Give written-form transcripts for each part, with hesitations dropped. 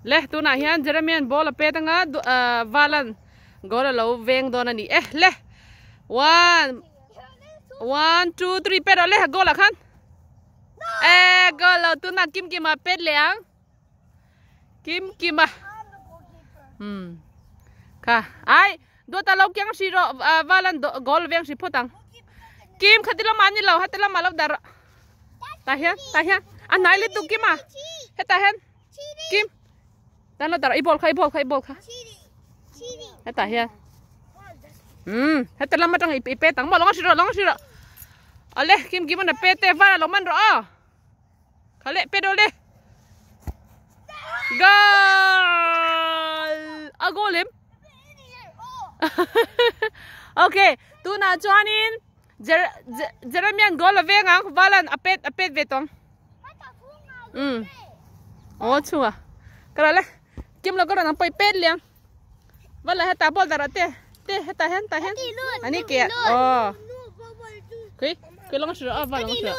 Le tunah hian Jeremian ball a pet anga Valan goal a lo veng dawn a ni e le one one two three pet rawh le goal ah khan e goal lo tunah Kim Kima pet leh ang Kim Kima um kha ai duata lo kiang hri rawh Valan goal veng hri phawt ang Kim khati lamah a ni lo heti lamah lo dah rawh tah hian tah hian a hnai lutuk Kima hetah hian. Kim tan lo tar i ball kha i ball kha i ball kha heta hian heta lam atang i pe tang maw longa siro longa siro ale kim kim ana pe te vara lo man ro a khale pe do le goal a goal em okay tuna chuanin Jeremian goal a veng ang valan a pet a pet ve tawng um oh chunga ka ra le kim lo ka ra nang poi pet liang vala heta ball dara te te heta hen ta hen ani ke oh kui kui long sura ah val long sura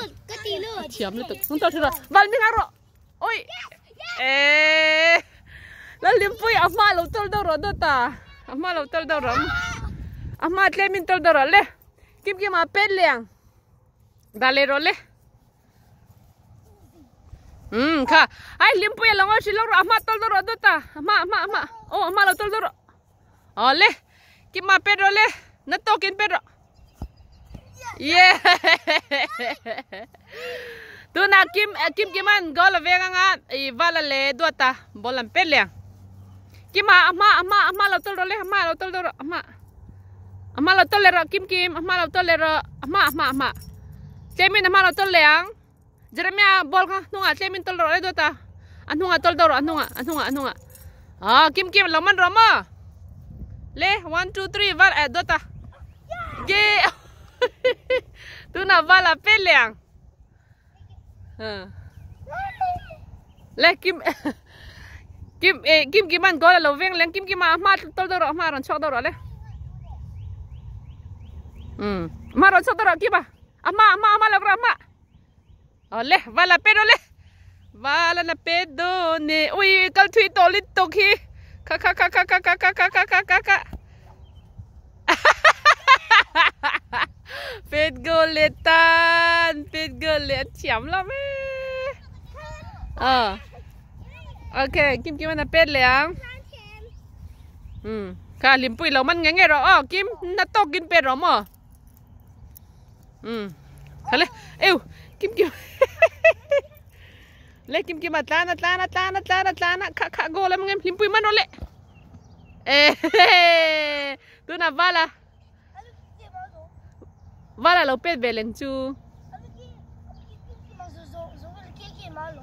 thiam le tuk nung tor sura val mi ro oi eh la limpui a hma lo tol do ro do ta a hma lo tol do ro a hma tlem in tol do ro le kim kim a pet liang Dale ro le. Kha. Ai limpui lo ngo si lo ro ama tol do ro do ta. Ama ama ama. Oh ama lo tol do ro. Oh le. Kim ma pet ro le. Na to kin pet ro. Yeah. Tu na kim kim kim an gol ve nga nga i vala le do ta. Bol an pet le. Kim ma ama ama ama lo tol ro le ama lo tol do ro ama. Ama lo tol le ro kim kim ama lo tol le ro ama ama ama. Tlemin a hma lo tawlh leh ang. Jeremia ball kha hnungah tlemin tawlh rawh le dawt a. A hnungah tawlh deuh rawh a hnungah a hnungah a hnungah. Ah kim kim lo man rawh maw. Le 1 2 3 val eh dawt a. Ge tuna val a pe leh ang. Le kim kim eh kim kim an goal a lo veng leh ang kim kim a hma tawlh deuh rawh a hma rawn chhuak deuh rawh le. Hma rawn chhuak deuh rawh kim a. A hma a hma a hma lo rawh a hma. Awle vala pet awle. Vala na pet dawn e. Ui kal thui tawh lit tawk hi. Kha kha kha kha kha kha kha kha kha kha kha. Pet goal leh tan. Pet goal leh a thiam lo me. Ah. Okay, kim kim ana pet leh ang. Kha limpui lo man nge nge rawh aw kim na tawkin pet rawh maw. Khale eu kim kim le kim kim a tlan a tlan a tlan a tlan a tlan a kha kha goal em ngem hlimpui man rawh le e tuna vala vala lo pet ve leng chu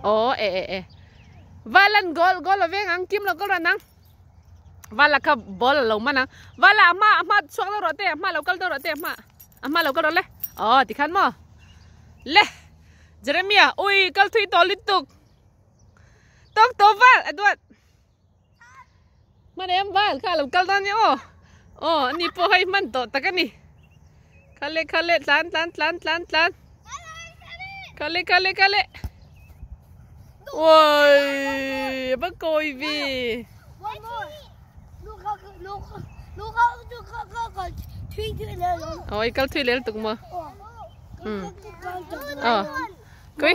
oh e e e valan goal goal lo veng ang kim lo goal ran ang Vala kha ball a lo man ang. Vala a hma a hma chhuak deuh rawh te a hma lo kal deuh rawh te a hma a hma lo kal rawh le. Aw tikhan maw. Le Jeremia ui kal thui tawh lutuk. Tawk tawh val a duat. Hman em val kha lo kal dawn nia aw. Aw ani pawh hei hman tawh tak a ni. Khale khale tlan tlan tlan tlan tlan. Khale khale khale. Ôi, bắt côi vì. Ôi, kal thui lel tuk mà. Ừ. Ờ. Kui.